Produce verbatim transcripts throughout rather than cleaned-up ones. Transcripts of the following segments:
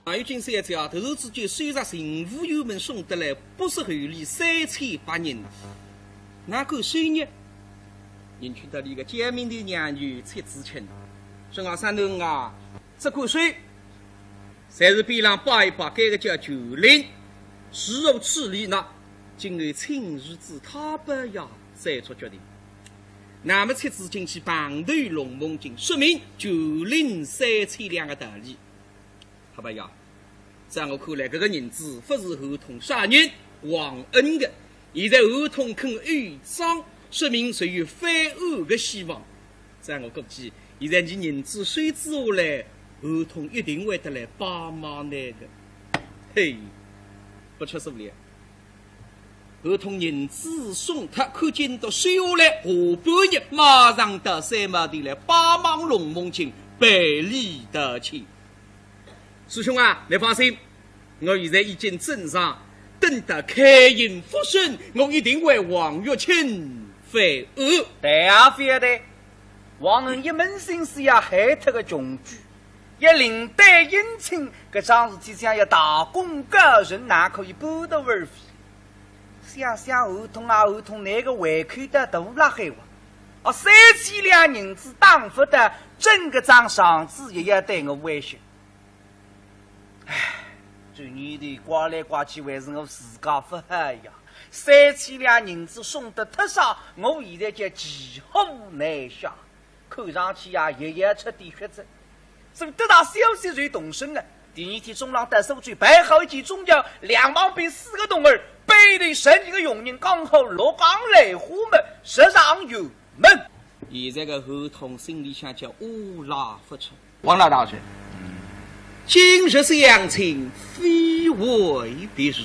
王月金小姐啊，突然之间收着巡抚衙门送得来不是厚礼三千白银，哪敢收呢？人去到里个家门头娘舅戚子清，说啊，三囡啊，只管收，侪是边浪摆一摆，该个叫酒令，如何处理呢？今后请儿子太伯爷再做决定。那么戚子清去碰头龙梦金，说明酒令三千两个道理。 好吧呀，在我看来，搿个银子勿是合同啥人王恩的，现在合同肯有一张，说明是有翻案的希望。在我估计，现在你银子收仔下来，合同一定会得来帮忙那个。嘿，不出所料， 合同银子送脱，看见到收下来，下半日马上到三马地来帮忙龙梦金办理得去。师兄啊，你放心，我现在已经准上，等到开印复审，我一定为王月清翻案。对啊，非得，王恩一门心思要害脱个穷鬼，要另担姻亲，搿桩事体像要大功告成，哪可以半途而废？ 想想合同啊合同，那个胃口倒大辣海哇！哦，三千两银子打勿得，整个张状子也要对我威胁。唉，这年头刮来刮去还是我自家勿好呀。三千两银子送得忒少，我现在叫骑虎难下。 看上去呀，也要出点血子。所以得到消息就动身了。第二天中浪到苏州，办好一件中轿，两旁边四个童儿，背对十二个佣人，刚好落江来货么，直上辕门。现在个合同心里向叫乌拉勿出。王老大人，今日相请非为别事，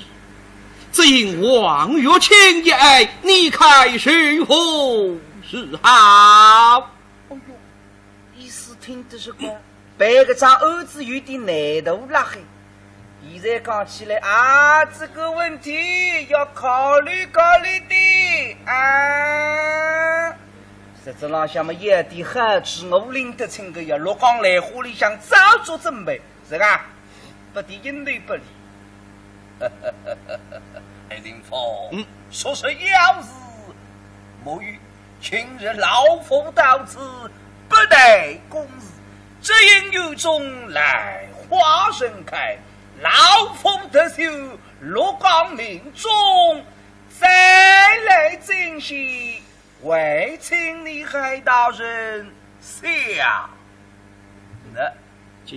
只因王月清一案，你看如何是好？ 哦哟，意思听得是个，办搿桩案子有点难度辣海。现在讲起来啊，这个问题要考虑考虑的啊。实质浪向么，一点好处我拎得清个呀，落江来货里向早做准备。 是个，不提应对不理。爱卿夫，嗯。说是要事，莫语，今日老夫到此，不待公事，只因院中兰花盛开，老夫特修落江命中，再来进献，还请你海大人想。那 急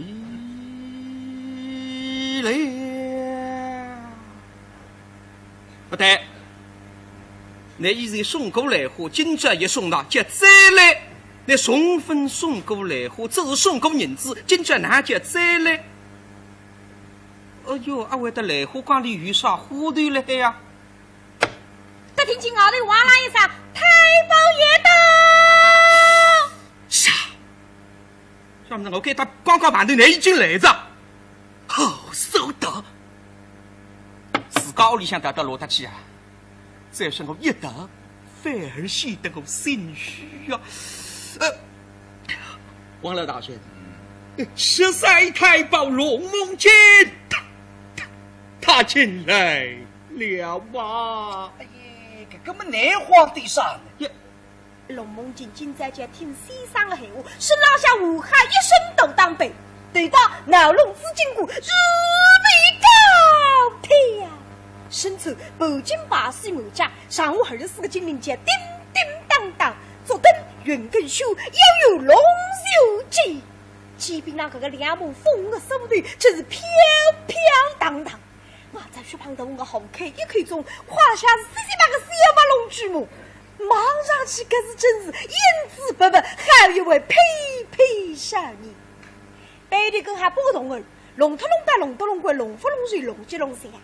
了。不对，倷以前送过兰花，今朝也送了，叫再来。倷从勿送过兰花，只是送过银子，今朝哪叫再来？哎哟，阿会得兰花缸里有啥花头辣海呀？ 只听见外头哇啦一声：“太保爷到！”啥？想勿到我该搭刚刚碰头，倷已经来哉。好手段！自家屋里向逃到落搭去啊？再说我一逃，反而显得我心虚啊。呃，王老大人，十三太保龙梦金，他，他，他进来 了吧？哎呀，搿个么难慌点啥呢？呀，龙梦金今朝听先生的闲话，身浪向无汗一身大打扮，头戴闹龙紫金冠，如飞高飘，身穿钧金白丝马甲，上下二十四个金领结，叮叮当当，足蹬云跟靴，腰有龙须髻，肩覅浪搿个两把风的手头，真是飘飘荡荡。 外头雪碰头，我好开一口钟，胯下是雪雪白个小白龙驹马，望上去搿是真是英姿勃勃，好一位翩翩少年。背后跟仔八个童儿，弄头弄脑，弄东弄西，弄勿弄就弄东弄西啊！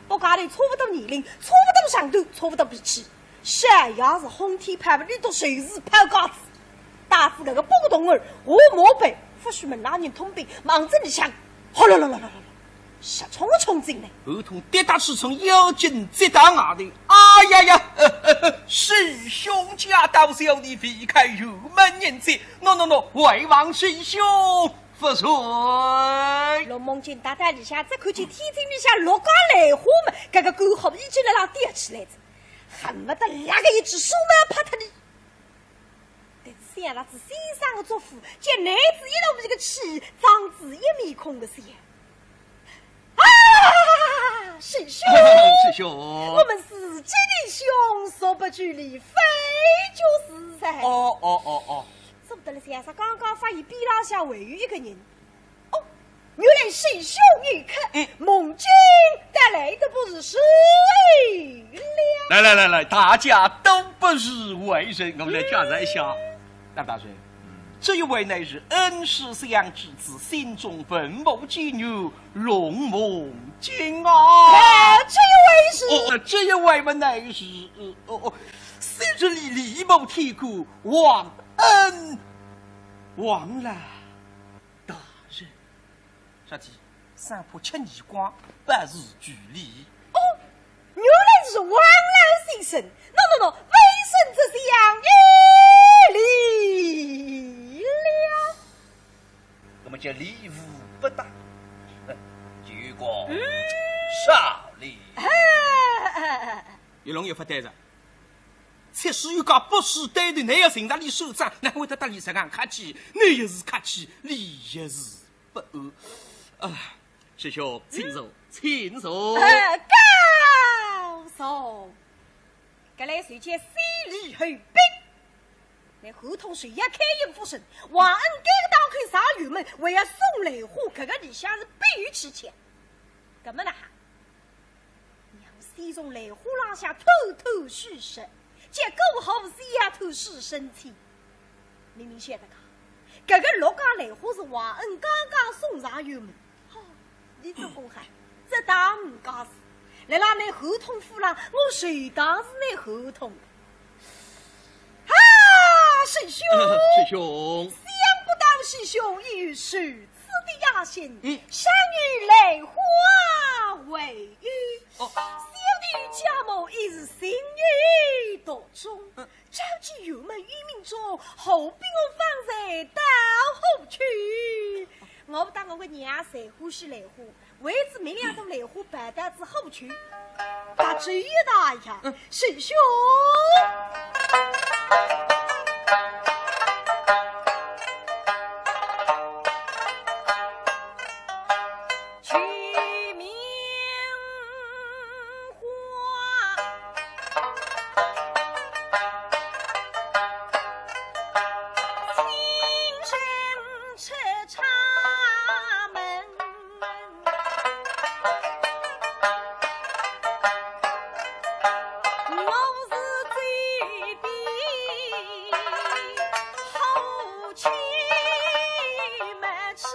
不过差勿多年龄，差勿多长短，差勿多脾气。 小爷是轰天炮，里头随时抛架子，带仔搿个八个童儿下马背，勿许门浪人通禀，望仔里向，哗啦啦啦啦啦啦，直冲冲进来。合同跌踏起冲，要紧接到外头。哎呀呀，师兄驾到，小弟未开辕门迎接。喏喏喏，回望师兄。不错。陆梦金踏到里向，只看见天井里向六家兰花么，搿个干活已经辣浪吊起来哉，恨不得拿个一记手么拍脱伊。但是想到仔先生个嘱咐，见囡子一肚皮个气，装仔一面孔个笑。啊，师兄，师兄，我们是吉利兄，说不拘礼，非就是哉。哦，哦，哦，哦。 做得了，像是刚刚发现边浪向还有一个人。哦，原来师兄有客，嗯。梦金带来的不是谁了？来来来来，大家都不是外人，我们来介绍一下。嗯。那大人，这一位乃是恩师相知之心中文武奇女，陆梦金啊。哎，这一位是？哦，这一位嘛，乃是，呃，哦，哦，昔日里李某天官，王恩，王老大人。小弟，三怕吃耳光，不是拘礼。哦，原来是王老先生。喏，喏，喏，微臣这厢有礼了。那么这礼无不答，嗯，有个，嗯，少礼。哎，哎，哎，哎。一龙也勿对哉。 七十一家不是对头，乃要寻着俚算账，哪会得搭俚实梗客气？礼也是客气，礼也是不安。啊，师兄，请坐，嗯。请坐。呃，告坐。搿来就叫先礼后兵。乃合同是要开印复审，王恩该个当口上辕门，还要送兰花，搿个里向是必有蹊跷。搿么哪哈？ 让我先从兰花浪向偷偷取出，结果好像也偷取生气。明明晓得讲，搿个六家兰花是王恩刚刚送上辕门，哦，俚做官好，这当唔讲事，辣辣拿合同付浪，我就当是拿合同。 啊，师兄，师兄。想不到师兄有如此的雅兴，嗯。善于兰花为喻。哦。小弟家母一时情有独钟，嗯。召集辕门于民众，何必我方才到何去？我当我个娘侪欢喜兰花， 为仔明两朵兰花摆到仔后去，搭主意一搭呀，嗯。师兄。取名花，清晨 出插门，我是嘴边好气没吃。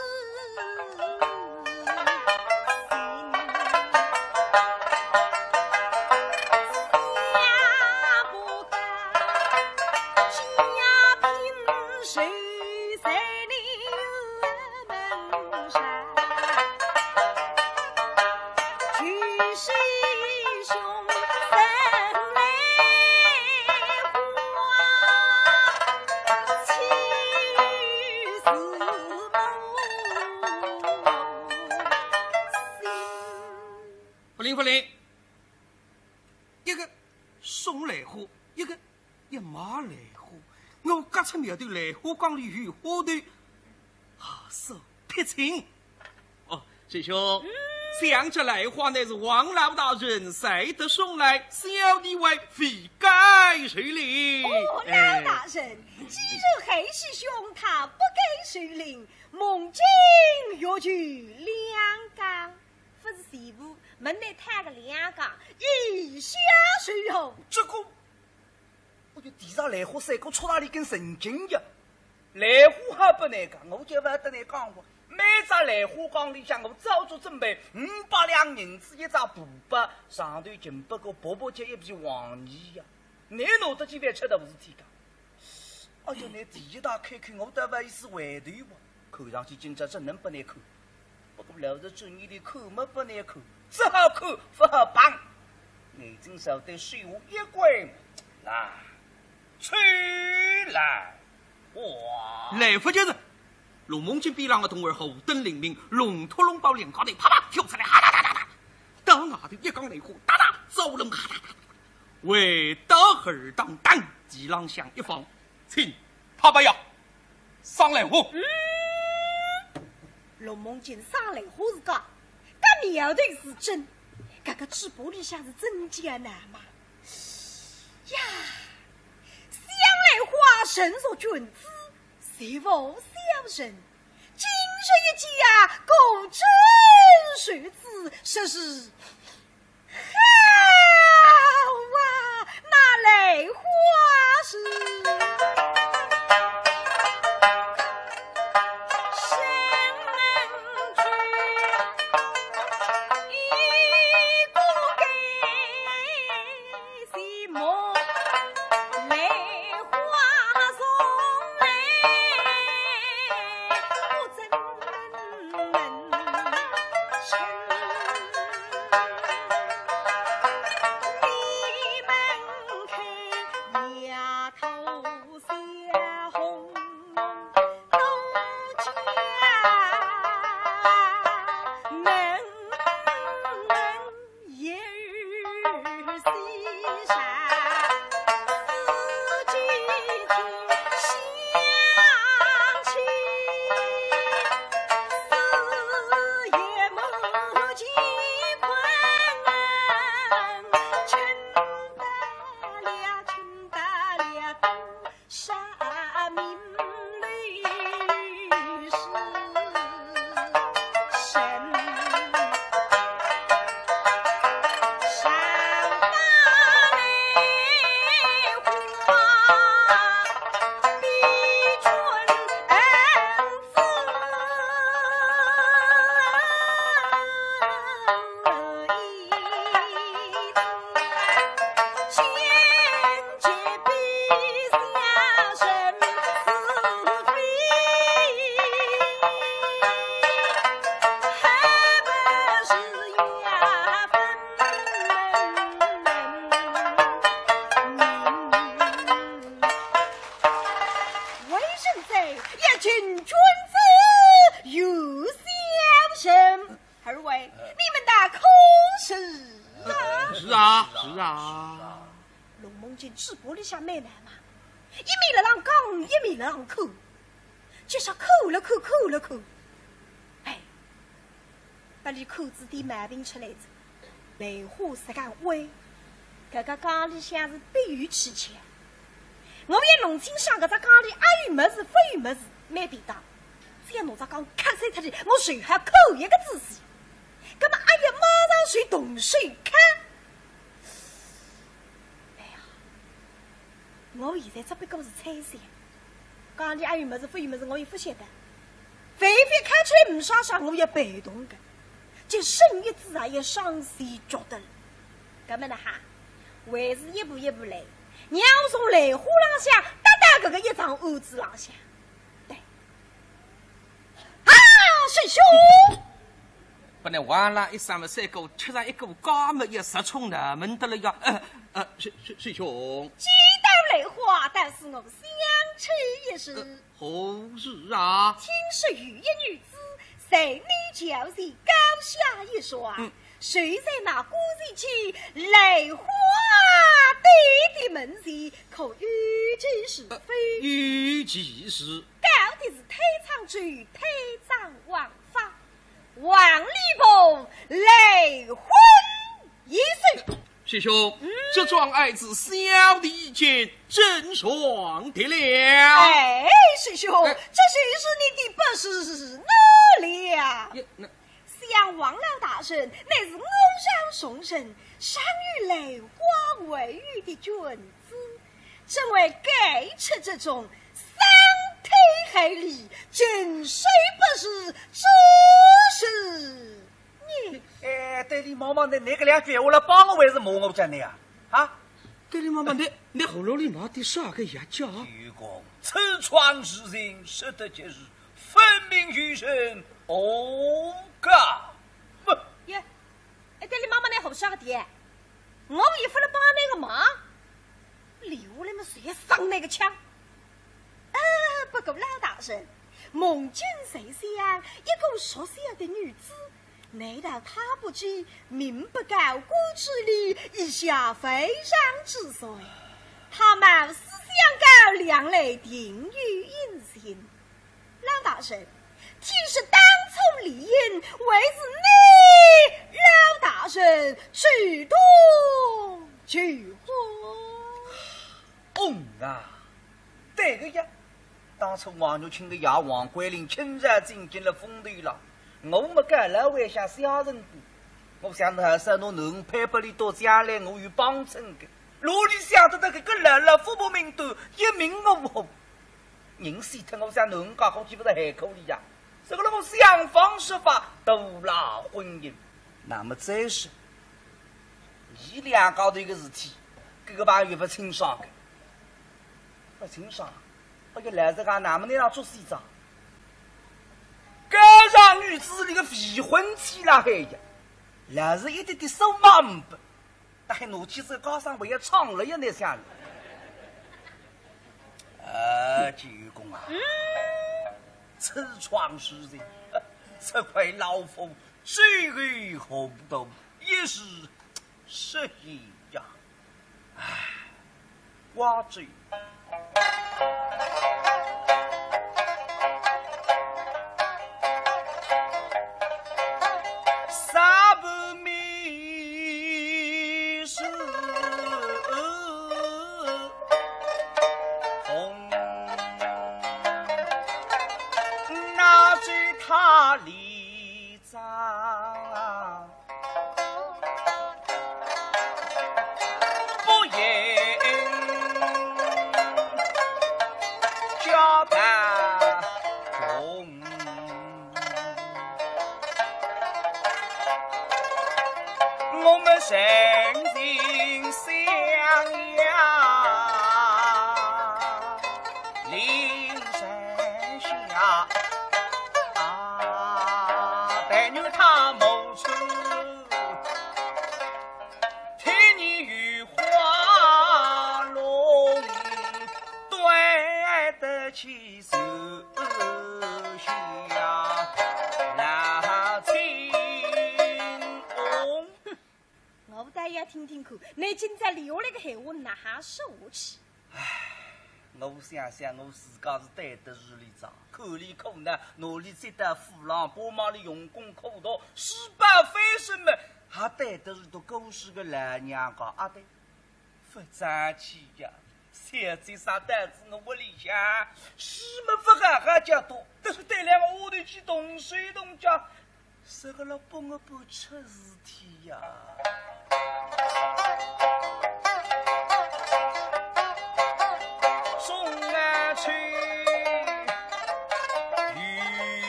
不灵不灵，一个送兰花，一个要卖兰花。我轧出苗头，兰花缸里有花头，好说撇清。哦，师兄，嗯。想这兰花乃是王老大人才得送来，小弟为未该受领。哦，老大人，哎。既然海师兄他不该受领，梦金欲求两讲。 勿是全部，门内摊个两讲，意下如何？这个，我就提着兰花三个戳着俚根神经呀！兰花还不能讲，我就勿得你讲过，每只兰花缸里向我早就准备五百两银子一只布包，上头仅不过薄薄叫一皮黄泥呀！你拿得去饭吃的勿是天讲。 哦哟，你第一大开口，我倒勿好意思回头吧。看上去今朝真能拨你看，不过老实说，你的看没拨你看，只好看勿好碰。眼睛朝对水下一关，来，吹来，哇！来福就是。陆梦金边浪个童儿好登灵敏，龙头龙包两家头啪啪跳出来，哈哒哒哒哒，到外头一缸来花，哒哒走龙，哈哒哒哒，回到二档地浪向一放，请拍板呀，赏兰花。嗯，陆梦金赏兰花是假，搿苗头是真，搿个嘴巴里向是真假难嘛？呀，赏兰花人若君子， 谁无小人？今日一见啊，果真如此，实是好啊，那兰花是。为人者，一见君子有小人。二位，你们大可是啊。是啊，是啊。陆梦金嘴巴里向蛮难嘛，一面辣浪讲，一面辣浪看，就是看了看，看了看，哎，拨俚看仔点毛病出来哉。兰花实梗歪，搿个缸里向是必有蹊跷。我也弄清爽搿只缸里阿有物事勿有物事，蛮便当。只要拿只缸敲碎脱仔，我随后扣一个仔细。葛末阿有马上随动手敲。哎呀， 我现在只不过是猜想，缸里阿有物事勿有物事，我也勿晓得。万一敲出来没啥啥，我也被动个，就省一仔啊，也伤心觉得了。葛末呢哈，还是一步一步来，让我从兰花浪向搭搭搿个一桩案子浪向。对。啊，师兄！ 本来哇啦一声么，赛过吃上一个家么，也直冲南门的了呀。呃，呃，师，师，师兄。见到兰花，但是我想起一事。呃，何事啊？听说有一女子，在你脚前高下一床，嗯。就在那姑姐姐兰花对的门前，可有其事非？呃，有其事。到底是推搡主，推搡王法？ 王礼部，来婚一事。师兄，嗯。这桩案子小弟已经整爽的了。哎，师兄，哎。这就是你的不是哪了？呀，那……想王老大人乃是我朝重臣，善于兰花为喻的君子，怎会干出这种伤天害理、近水不识之事呢？哎，对俚妈妈，倷，倷搿两句闲话来帮我还是骂我讲的呀？啊？对俚妈妈，倷，倷喉咙里冒点啥个呀？叫……愚公，此桩事情说得极是分明有人恶搞。不。耶，哎，对俚妈妈，倷胡说个的，我也勿来帮倷个忙。 留下来么，谁也伤倷个腔。啊，不过老大人，梦境水乡一个弱小的女子，难道她不知民不告官之理，以下犯上之罪？她冒死相告，两难定有阴性。老大人，其实当初理应还是你老大人主动求婚。嗯啊，对个呀，当初王玉清个爷王桂林亲自进京了风头浪，我么该来为下小人过，我想着还是拿囡配拨俚，到将来我有帮衬个。哪里想得到搿个老老父母名单一命呜呼。人死脱，我想囡家伙岂不是海口里呀？这个让我想方设法阻拦婚姻。那么再说，伊两家头个事体，搿个朋友勿清爽个，勿清爽。哎呀，来这个，那么你要做西藏，搿让女子那个未婚妻啦，嘿呀，老是一点点手忙不，但还拿起手高上，我也唱了也难想了。呃，九公啊，嗯。此床是人，这块老夫最后红豆也是失意呀。唉，瓜子。啥不迷失红，那是他里。 不言交谈中，我们深情相依。 林山下，啊，但愿他谋出天年与花落，对得起手下老情。哦。 我倒要听听看，你今朝留了个闲话哪哈说下去？唉，我想想我自家是对得住俚哉，看俚苦难，拿俚接到府浪，帮忙俚用功苦读，书包翻身么，还对得住读过书个老娘家，啊对，勿争气呀。 小姐啥胆子，我屋里向书么勿好好叫读，但是对两个丫头去动手动脚，这个了拨我办出事体呀。送啊去，与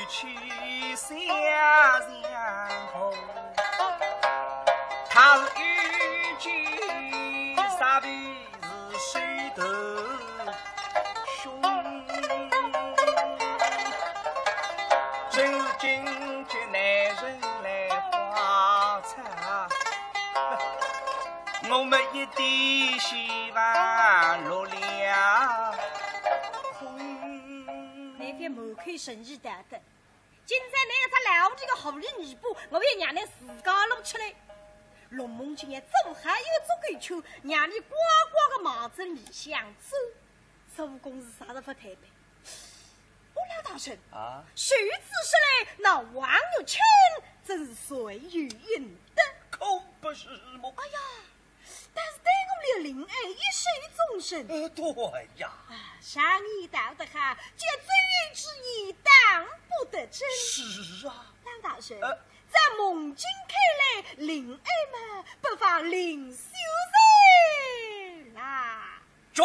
其相相投，他是一计啥比 是谁的凶？真是今天男人来花草，我们一点希望落了空。那边门口生意大的， 今朝拿搿只老头个狐狸尾巴，我要让伊自家露出来。龙梦金也做好一个足够球，让伊乖乖个望仔里向走。做官是啥都勿推扳。哦，老大人，啊？如此说来，那王玉清真是罪有应得。可不是么？哎呀， 但是对我们的林爱一失踪人。呃，对呀。啊，常言道得好，急中之意当不得真。是啊。老大人，呃。在梦金看来，林爱嘛，不妨另寻人啦。着，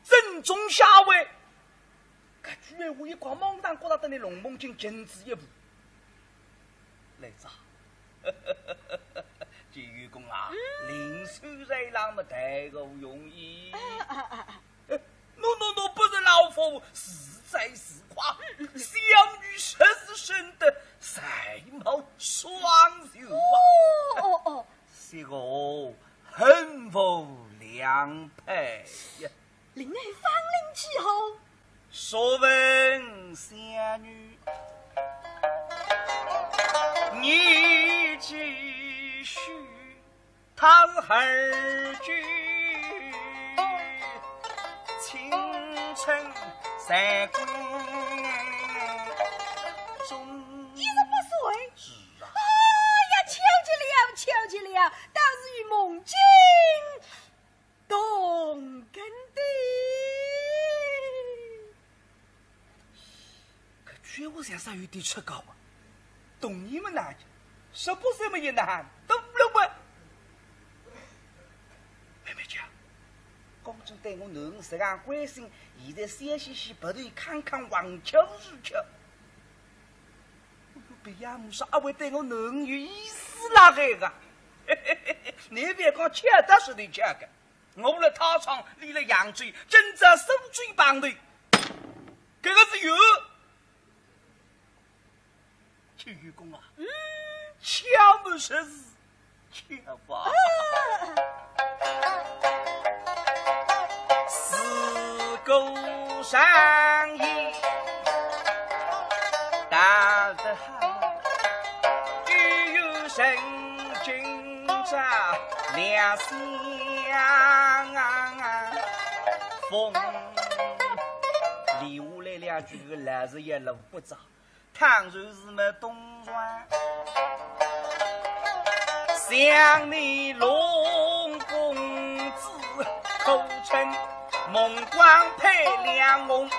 正中下怀。搿句闲话一讲，马上觉得搭俚龙梦金近仔一步。 来哉，九公啊，嗯。另寻人浪么谈何容易。啊，啊，啊，啊。哎，喏，喏，喏，不是老夫自吹自夸，嗯，嗯，嗯。小女实是生得才貌双全啊。哦，哦，哦。是个很无良配呀。林爱芳龄几何？素问相他是二九青春三光中。一十八岁？是啊。哎呀，巧极了，巧极了，倒是与梦境同根的。搿句闲话像煞有点出格啊。同年么哪哼，十八岁么也难多了哇。妹妹姐，公子对我囡儿实梗关心，现在笑嘻嘻，鼻头一揩揩，横吃竖吃。哎哟，别样么说，阿会对我囡儿有意思啦海个。侬覅讲巧，倒是侬巧个。 我辣太仓，伊辣扬州，今朝苏州碰头，搿个是缘。秋月公啊，嗯，巧么实是巧啊。啊。自古上言，大得好，又有人 今朝两相逢。留下来两句个老实也落不着，倘若是么东床，想你龙公子，可曾 梦光配良梦，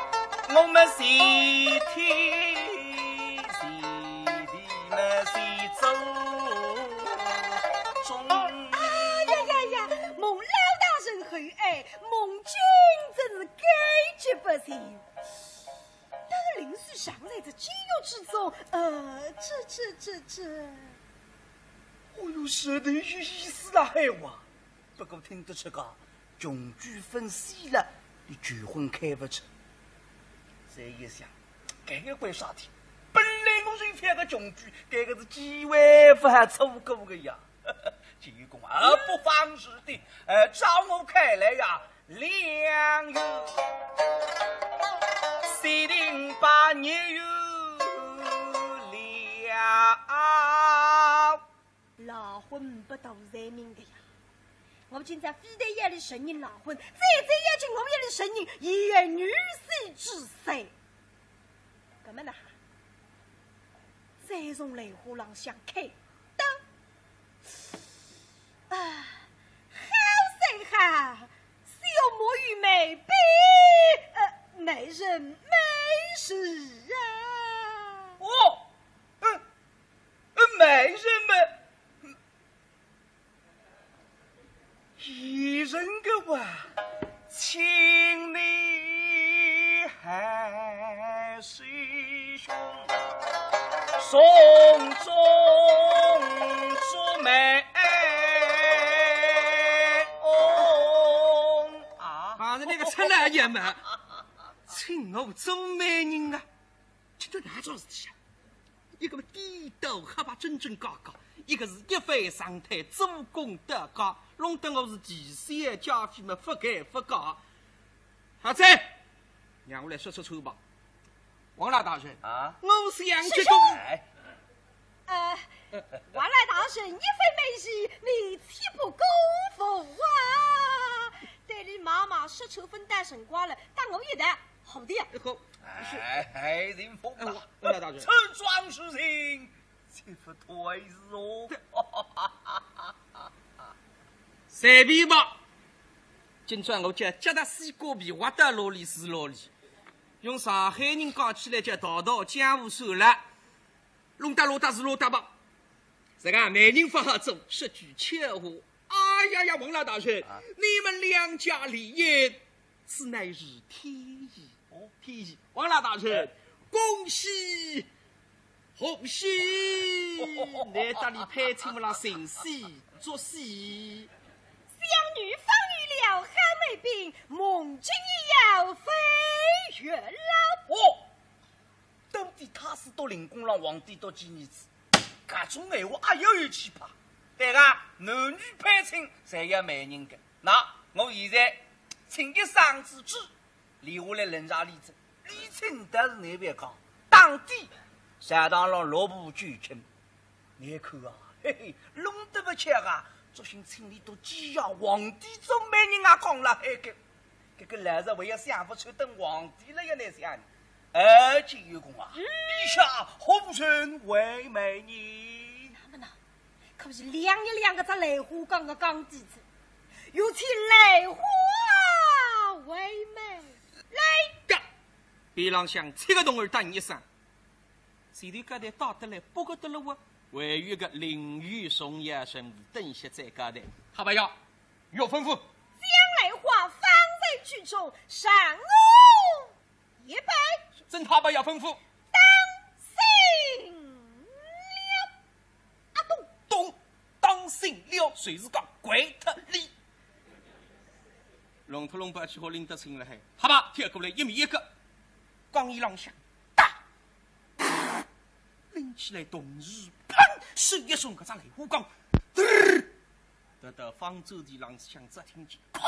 我们齐天齐地么齐祖宗。哎呀呀呀，蒙老大人厚爱，梦君真是感激不尽。但是临时常在这监狱之中，呃，这这这这……哦哟，是的，有意思啦，海哇！ 不过听得出个，穷举分析了，伊求婚开勿出。再一想，搿个怪啥体？本来我是一个穷举，搿个是机会勿好错过个呀。金玉公啊，不妨事的，呃，照我看来呀，两月四零八年有了。 赖婚呒不大财命个呀。我今朝非但要伊承认赖婚，最最要紧我要伊承认伊有女婿之事。搿么哪哈？再从兰花浪向开刀。啊，好生哈，小魔与美比，呃，美人美事啊。哦，嗯， 呃，美人么，伊人个哇，请你海师兄，送终祝美翁啊。啊，那个陈老爷们，请我做媒人啊。 这都哪桩事体啊？一个么低头黑白真真假假，一个是一反常态，做官得家，弄得我是啼笑皆非么，勿该勿嫁。好哉，让我来说说穿吧。王老大人，啊？我想这个，哎。呃，王老大人，一番美意，你岂不辜负啊？对你妈妈说出分担辰光了，搭我一道 好的呀。好，是。哎，哎，林峰啊，哎，我，我来大人。村庄之人，岂不推辞哦？随便吧，今朝我叫脚踏西瓜皮，滑到哪里是哪里。用上海人讲起来叫道道江湖算了。 弄得落搭是落搭吧。这个媒人勿好做，说句巧话。哎呀呀，王老大人，啊。你们两家联姻，此乃是天意。哦。天意。王老大人，哎。恭喜贺喜，难得你配亲么啦，成喜作喜。想女方有了好媒妣，梦君也要飞远了。哦。 到底太师到灵公郎皇帝到几年子，搿种闲话阿要有气派。对个，男女配亲侪要媒人个。那我现在请一声之旨，留下来冷查理政。理政倒是难办讲，打底朝堂浪落步九卿。 你看啊，嘿嘿，弄得勿巧啊，作兴请俚笃几爷皇帝做媒人啊，讲了海个，搿个老实话也想勿出等皇帝了也难想。哎，金玉公啊，嗯。陛下何人为媒呢？那么呢，可是两一两个只兰花缸个缸底子，有请兰花为媒。来。呀，边浪向七个童儿答应一声， 前头搿搭打得来，不过得了哇，还有一个灵雨送夜神父等歇再交代。太伯爷，有吩咐。将兰花放在居中，赏我一杯。遵太伯爷吩咐。当心了。啊，咚。咚，当心了，就是讲掼脱俚。弄脱弄把起好拎得清了嘿，太伯跳过来一米一个，缸沿浪向，哒，拎起来同时，砰，手一松，搿只兰花缸，嘚儿，得到方砖地浪向只听见，砰，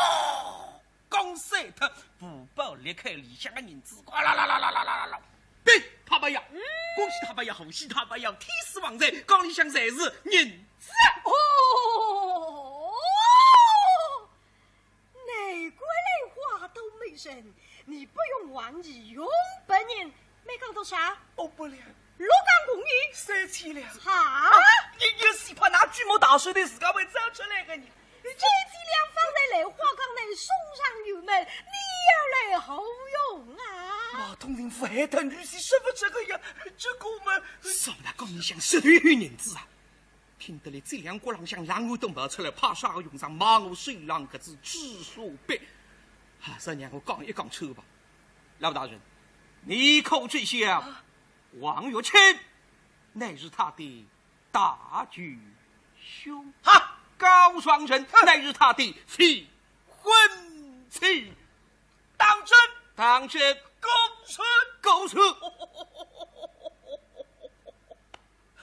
缸散脱，布包裂开，里向个银子，哗啦啦啦啦啦啦啦啦。对，太伯爷，嗯。恭喜太伯爷，贺喜太伯爷，天赐横财，缸里向侪是银子。哦， 难怪兰花都没人，你不用黄银，用白银，没讲多少？哦，不了。六缸共银。三千两。哈？啊，你，你是怕拿举目大手的自家会走出来个呢？三千两放在兰花缸内送上油门，你要来何用啊？马通人府害得女婿说不出个呀，这个嘛。啥个缸里向实头有银子啊？ 听得来，这两个浪向冷汗都冒出来，怕啥个用上买我手浪搿支紫砂笔。啊，再让我讲一讲出吧。老大人，你可知晓，啊。王玉清乃是他的大舅兄。哈！高双人乃是他的未婚妻。当真？当真。果是？果是。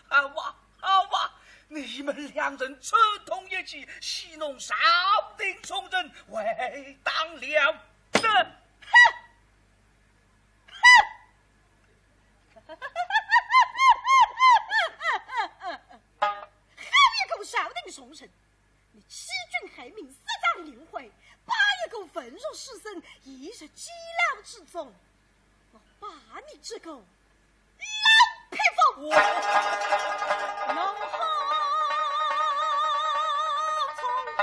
好啊，好啊，你们两人串通一气，戏弄朝廷重臣，为当了得。哼！哼！好一个朝廷重臣， 你欺君害命，私占灵灰，把一个文弱书生，一日监牢之中，我把你这个老匹夫！我，我好冲天！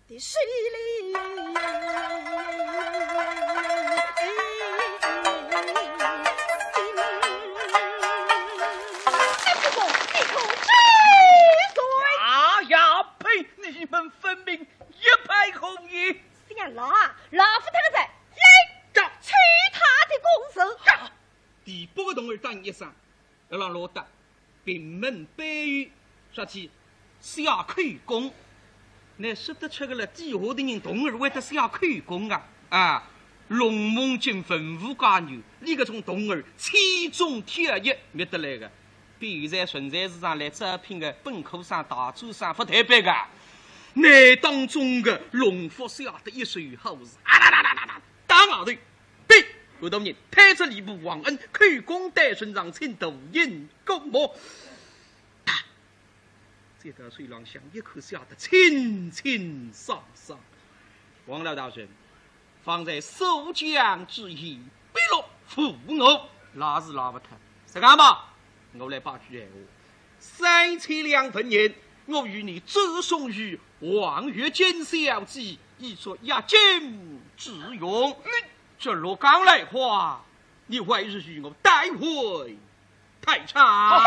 的势力。哎呀呀，呸！你们分明一派胡言。小老啊，老夫他个在，来，这，取他的供词。这，第八个童儿答应一声， 要让老大屏门背后说起写口供。乃说得出个了，底下的人童儿会得写口供啊？啊，龙梦金文武皆有，你搿种童儿千中挑一觅得来个。比现在存在市场来招聘个本科生、大专生勿推扳个。乃当中个龙福写得一手好字，啊啦啦啦啦啦，打外头。 禀，有大人，太子礼部王恩，口供带呈上请大人过目。这道手浪向一口写得清清爽爽。王老大人，方才所讲之言，笔录无误，赖是赖勿脱。实梗吧，我来把句闲话。三千两纹银，我与你转送于王月金小姐，以作压惊之用。 这落江兰花，你还是与我带回太茶。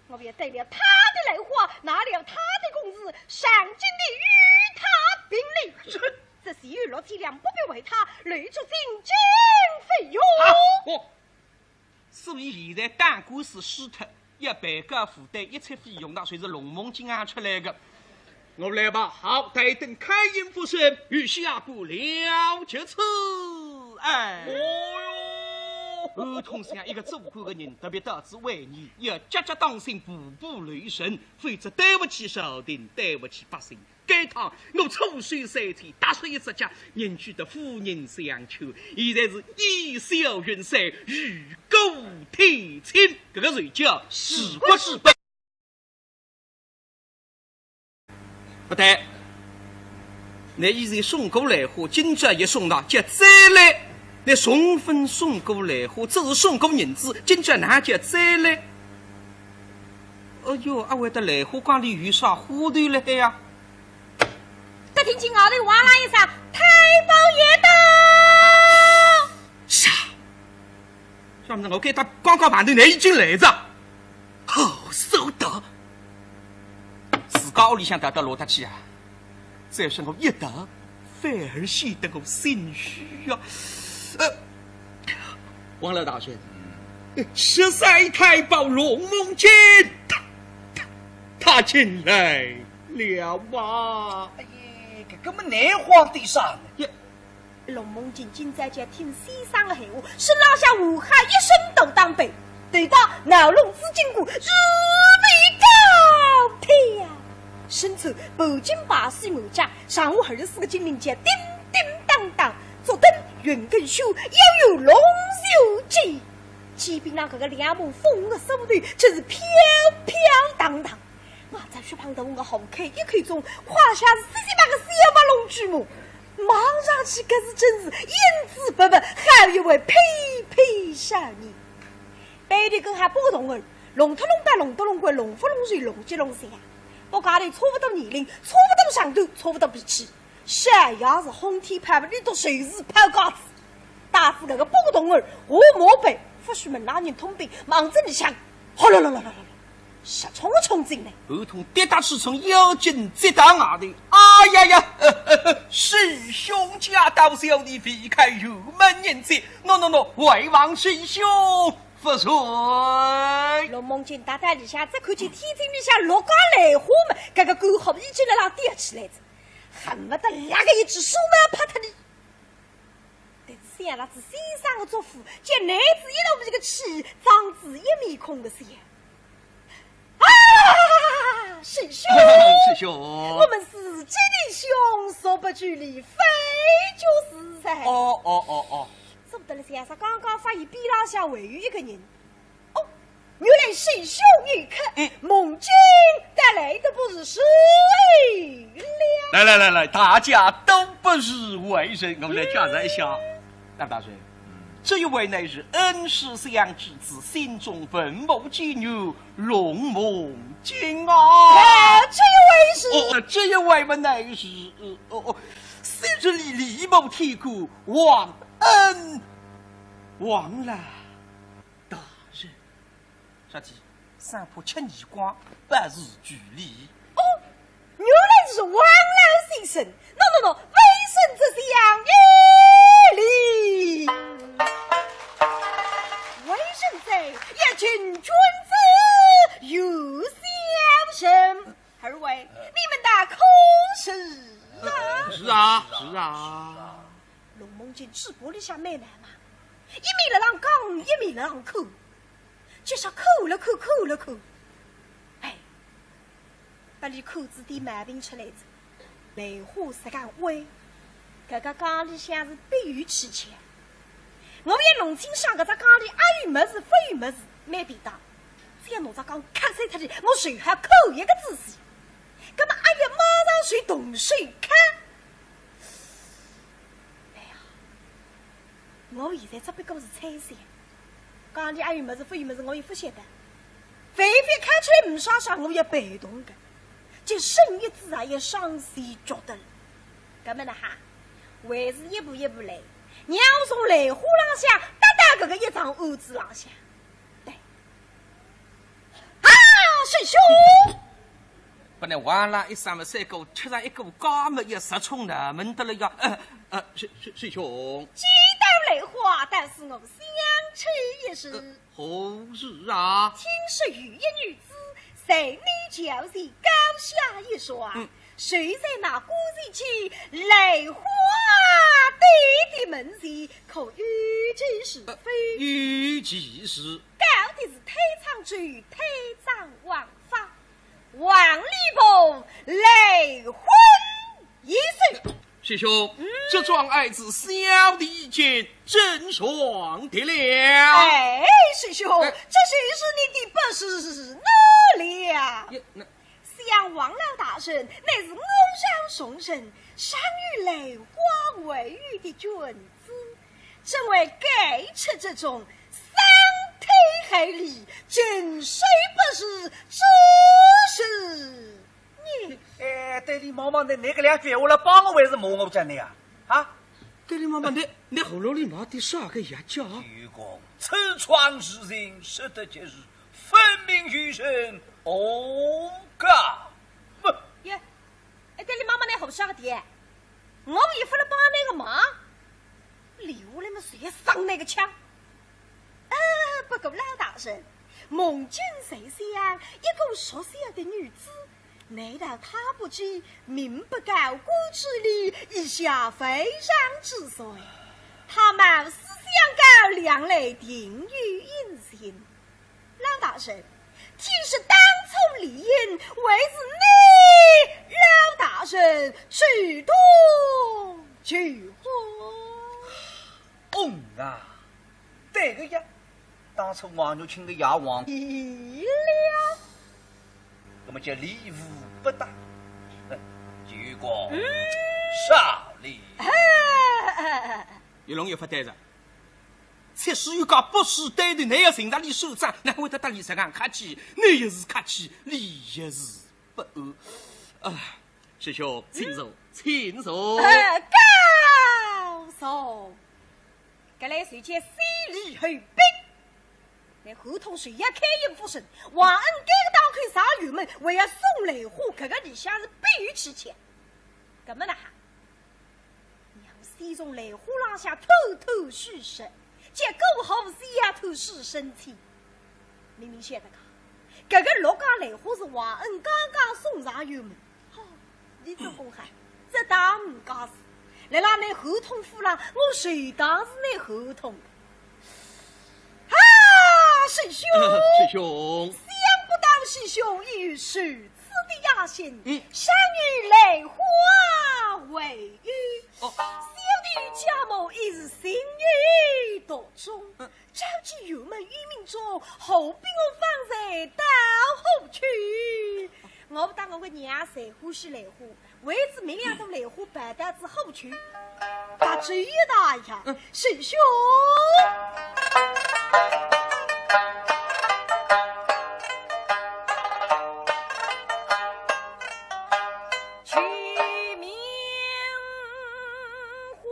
我便带了他的兰花，拿了他的供词，上京的与他评理。这，这是有落天良，不必为他累出进京费用。好，我 所以现在打官司输脱，要赔个负担一切费用，那就是龙梦金啊出来个。我来吧，好，待等开印复审，与下官了结此案。哦哟，樊通想一个做官个人，特别到此为难，要结结当心，步步留神，否则对不起朝廷，对不起百姓。 该趟我出手三千，打死一只脚，仍取得夫人相救。现在是以小允三，与国添亲，搿个就叫治国治本。勿对，乃以前送过兰花，今朝也送了，叫再来。乃从勿送过兰花，只是送过银子，今朝哪叫再来？ 哎哟，阿会得兰花缸里有啥花头辣海呀？只听见外头哇啦一声，太保爷到！啥？想勿到我该搭刚刚碰头，乃已经来哉。好手段！自家屋里向逃到哪搭去啊？ 再说我一逃，反而显得我心虚啊。呃，王老大人，十三太保龙梦金，他，他，他进来了吗？哎呀，搿个么难慌点啥呢？呀，龙梦金今朝就听先生的闲话，身浪向无哈一身大打扮，头戴闹龙紫金冠，如飞高飞呀。 身穿铂金白丝马甲，上下二十四个金领结，叮叮当当，足蹬云根靴，腰有龙须髻。肩胼浪搿个两抹凤凰的丝头，真是飘飘荡荡。外罩雪白大红个红开一口中，胯下是雪雪白个小白龙驹马，望上去搿是真是英姿勃勃，好一位翩翩少年。 背后跟仔八个童儿，龙头龙背，龙头龙尾，龙福龙首，龙吉龙三。八家头差勿多年龄，差勿多长短，差勿多脾气。小爷是轰天炮，里头随时抛架子。带仔搿个八个童儿，下马背，勿许门浪人通禀，望仔里向，哗啦啦啦啦啦啦，直冲冲进来。樊通跌踏起冲，要紧接到外头。哎呀呀，师兄驾到，小弟未开辕门迎接。喏喏喏，回望师兄。 勿错。龙梦金踏到里向，只看见天井里向落架兰花么，搿个干活已经辣浪吊起来哉，恨勿得拿个一记手么拍脱伊。但是想着仔先生的嘱咐，见囡子一肚皮个气，装仔一面孔个笑。啊！师兄，师兄，我们是姐弟兄，素不拘礼，非就是哉。哦，哦，哦，哦。说不得了，先生刚刚发现边浪向还有一个人。哦，原来师兄有客，嗯。梦见带来的不是谁了。来，来，来，来，大家都不是外人，我们来介绍一下。嗯。那大人，这一位乃是恩师相知之心中文武奇女， 龙梦金啊。哎，这一位是？哦，这一位嘛，乃是，呃，哦，哦，昔日里李某天官，王恩，王老大人。啥体？生怕吃耳光，不是距离。哦， 原来是王老先生。喏，喏，喏，微臣这厢有礼。微臣在，一见君子如相逢。二位，你们大可是啊？是啊，是啊。龙梦金嘴巴里向蛮难嘛，一面辣浪讲，一面辣浪看。 就是看了看，看了看。哎，拨俚看仔点毛病出来哉。兰花实梗歪，搿个缸里向是必有蹊跷。我要弄清爽搿只缸里阿有物事，勿有物事，蛮便当。只要拿只缸敲碎脱仔，我随后看一个仔细。葛末阿要马上就动手敲。哎呀， 我现在只不过是猜想，缸里阿有物事，勿有物事，我也勿晓得。万一敲出来没啥啥，我也被动个，就省一仔也要伤心觉得了。葛末呢哈，还是一步一步来，让我从兰花浪向搭搭搿个一桩案子浪向。 对。啊，师兄！本来王老一声么，三个吃上一个家么，也失宠难门得了呀。呃，呃，师，师，师兄。既到兰花，但是我想起一事。呃，何事啊？听说有一女子，在你脚前高下一床，嗯。 谁在那姑息起兰花爹爹门前，可有其事非？呃，有其事。告的是太仓州太仓王法，王礼部兰花一事。师兄，嗯。这桩案子小弟已经审爽的了。哎，师兄，哎。这就是你的不是哪了？也，那 想王老大人乃是我朝重臣，常与兰花为友的君子，怎会干出这种伤天害理、近水不识之事呢？哎，对俚望望，倷，倷搿两句闲话来帮我还是骂我讲的呀？啊？对俚望望，倷，倷喉咙里冒点啥个药酒啊？愚公，此桩事情说得极是 分明与人誤解。不。耶，哎，对俚望望，倷胡说个点，我也勿来帮倷个忙，留下来么，谁也伤倷个腔。啊，不过老大人，梦见在想一个弱小的女子， 难道她不知民不告官之理，以下犯上之罪？她貌似相告，两肋定有隐情。老大人，听说当初李英还是你老大人主动求婚。嗯啊，对个呀，当初王玉清个爷王。 了。那么叫礼物不当，哼，愚公，嗯。少礼。哎，哎，哎，哎。一龙也勿对着，此事有个不是对的，你要寻着俚算账，哪会得搭俚实梗客气？你也是客气，俚也是不安。啊，师兄，请坐，嗯。请坐。哎，告坐。搿来就叫先礼后兵。 倷合同是要开印复审，王恩该个当口上辕门，还要送兰花，搿个里向是必有蹊跷。搿么呢哈，让我先从兰花浪向偷偷试试，结果好先要偷试身体。明明晓得讲，搿个六家兰花是王恩刚刚送上辕门， 哦，李总管哈，这当唔家事，辣辣倷合同簿浪，我就当是倷合同。啊，师兄，师兄。想不到师兄有如此的雅兴，嗯。善于兰花为友。哦。小弟与家母已是情有独钟，嗯。朝见辕门，辕门中，何必我方才到何处？我搭我个娘侪欢喜兰花，为仔明两朵兰花跑到仔何处？ 把主意打一下，嗯。师兄。去名花，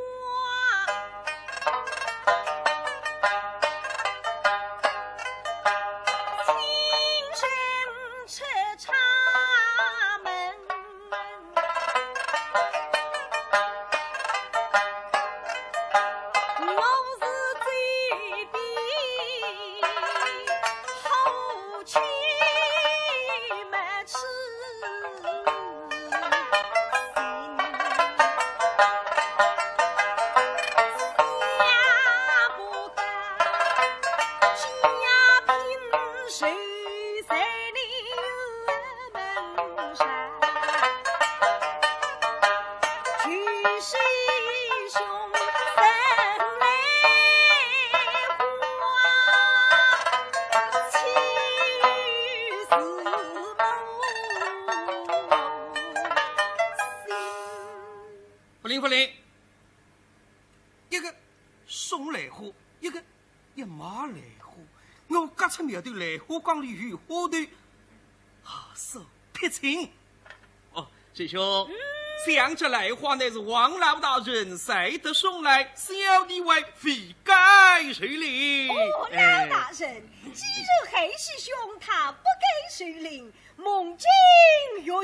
清晨出茶门。 我是嘴边好气没吃，心下不甘，家贫谁 在你门上，举世雄人来花，岂是不幸？不灵，不灵，一个送兰花，一个 要买兰花，我轧出苗头，兰花缸里有花头，好说撇清。哦，师兄，嗯。想这兰花乃是王老大人才德送来，小弟为非该受领。哦，哎。老大人，既然韩师兄他不该受领，梦境欲求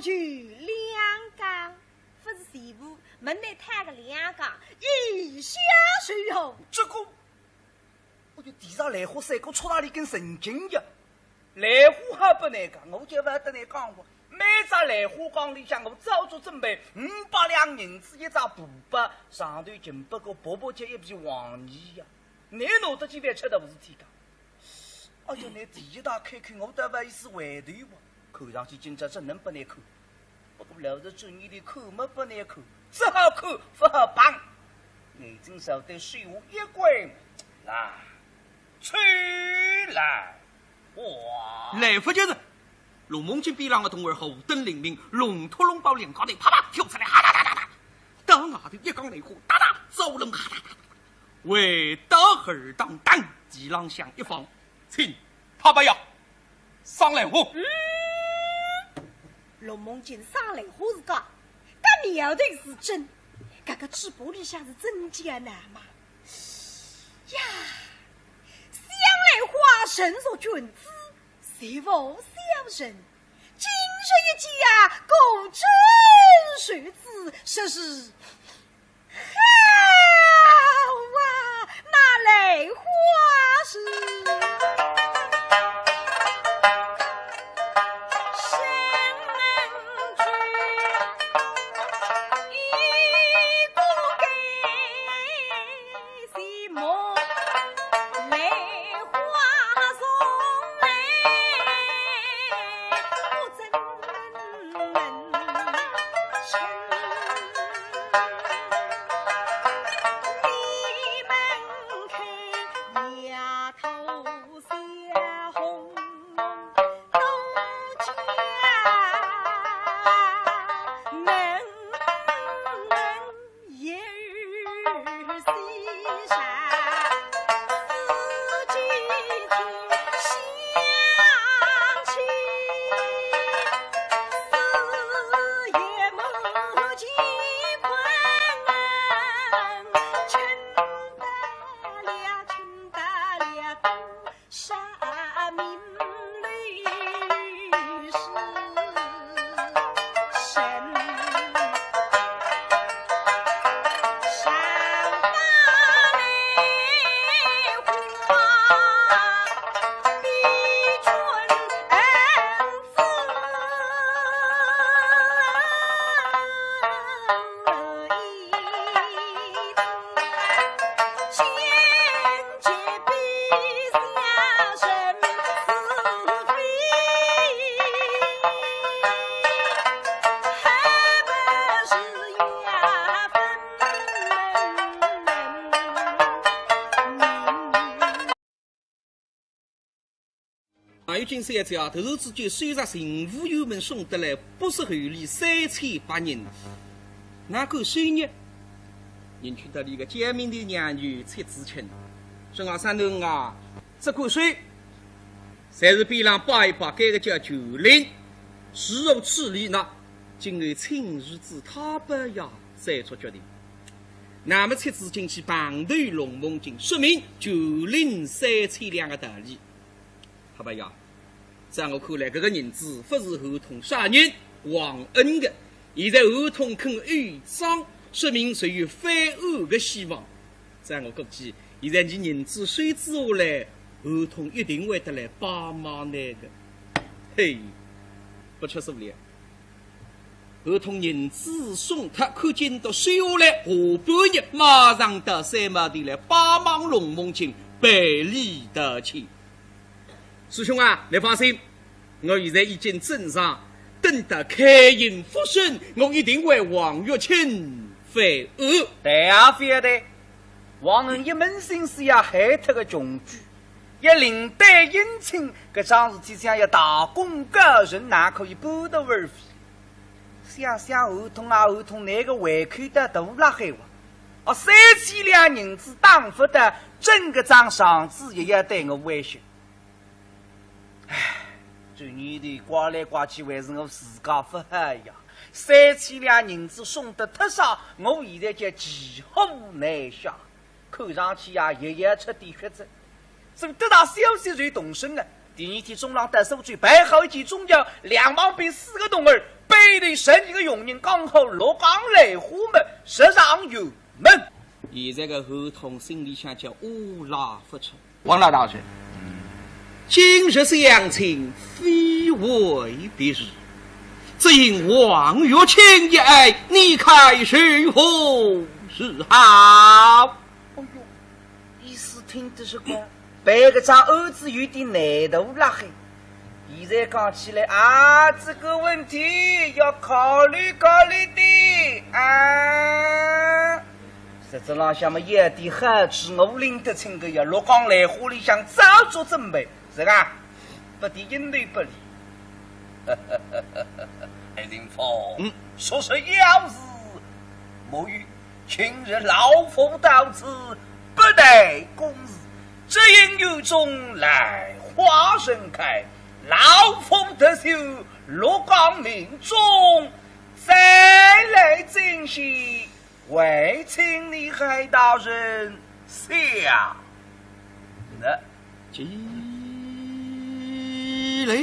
两讲，不是全部，门内摊个两讲，意下如何？这个 我就提着兰花三个戳着俚根神经呀。兰花还不能讲，我就勿搭倷讲过，每只兰花缸里向我早做准备五百两银子一只布包，上头仅不过薄薄叫一皮黄泥呀。倷拿得去饭吃的勿是天讲。哎呀，倷第一大开口，我倒勿好意思回头哇。 看上去今朝只能拨倷看，不过老实讲，倷看末拨倷看，只好看，勿好碰。眼睛朝对水下一关，来，出来，哇！来勿及哉，陆梦金边浪个童儿火灯灵灵，龙头龙包两家头啪啪跳出来，哈哒哒哒哒，到外头一缸兰花，哒哒走拢，哈哒哒哒哒，回到荷塘当，地浪向一放，请太伯爷 赏兰花。嗯，陆梦金赏兰花是假，搿苗头是真，搿个嘴巴里向是真假难嘛。呀，赏兰花人若君子，谁无小人？今日一见啊，果真如此，实是 好啊，那兰花是生趣一个该寂寞，兰花从来不争 门前。有金三姐啊，突然之间收着巡抚衙门送得来不是厚礼三千白银，哪敢收呢？人去到里个家门头娘舅戚子清，说啊，三囡啊，只管收，侪是边浪摆一摆，该个叫旧令，如何处理呢？今后请儿子太伯爷再做决定。那么戚子清去碰头龙梦金，说明旧令三千两个道理。 太伯爷，在我看来，搿个银子勿是侯通杀人王恩个，现在侯通肯厚账，说明是有翻案个希望。在我估计，现在倷银子收仔下来，侯通一定会得来拜望倷个。嘿，勿出所料， 侯通银子送脱，看见到收下来，下半日马上到三马地来拜望龙梦金，赔礼道歉。师兄啊，倷放心，我现在已经整账，等到开印复审，我一定为王玉清翻案。对啊，覅对，王恩一门心思要害脱个穷鬼，要另对姻亲，搿桩事体想要大功告成，哪可以半途而废？ 想想侯通啊，侯通，倷个胃口倒大辣海哇！哦，三千两银子打勿得，整个账上仔也要对我威胁。唉，这年头怪来怪去还是我自家勿好呀。三千两银子送得忒少，我现在叫骑虎难下。 看上去呀，也要出点血子。所以得到消息就动身了。第二天中浪到苏州，摆好一记中轿，两旁边四个童儿，背对十二个佣人，刚好落江来花么，直上辕门。现在个侯通心里想叫乌拉勿出。王老大人，今日相请非为别事，只因王玉清一案，你看如何是好？ 哦哟，意思听得是个，办搿桩案子有点难度辣海。现在讲起来啊，这个问题要考虑考虑的啊。实质浪向么，一点好处我拎得清个呀，落江来花里向早做准备，是吧？ 不敌因对不利。海林峰，嗯。说是要事，莫语，今日老夫到此，不待公事，只因院中兰花盛开，老夫特修落江命中，再来进献，还请你海大人想。那 既来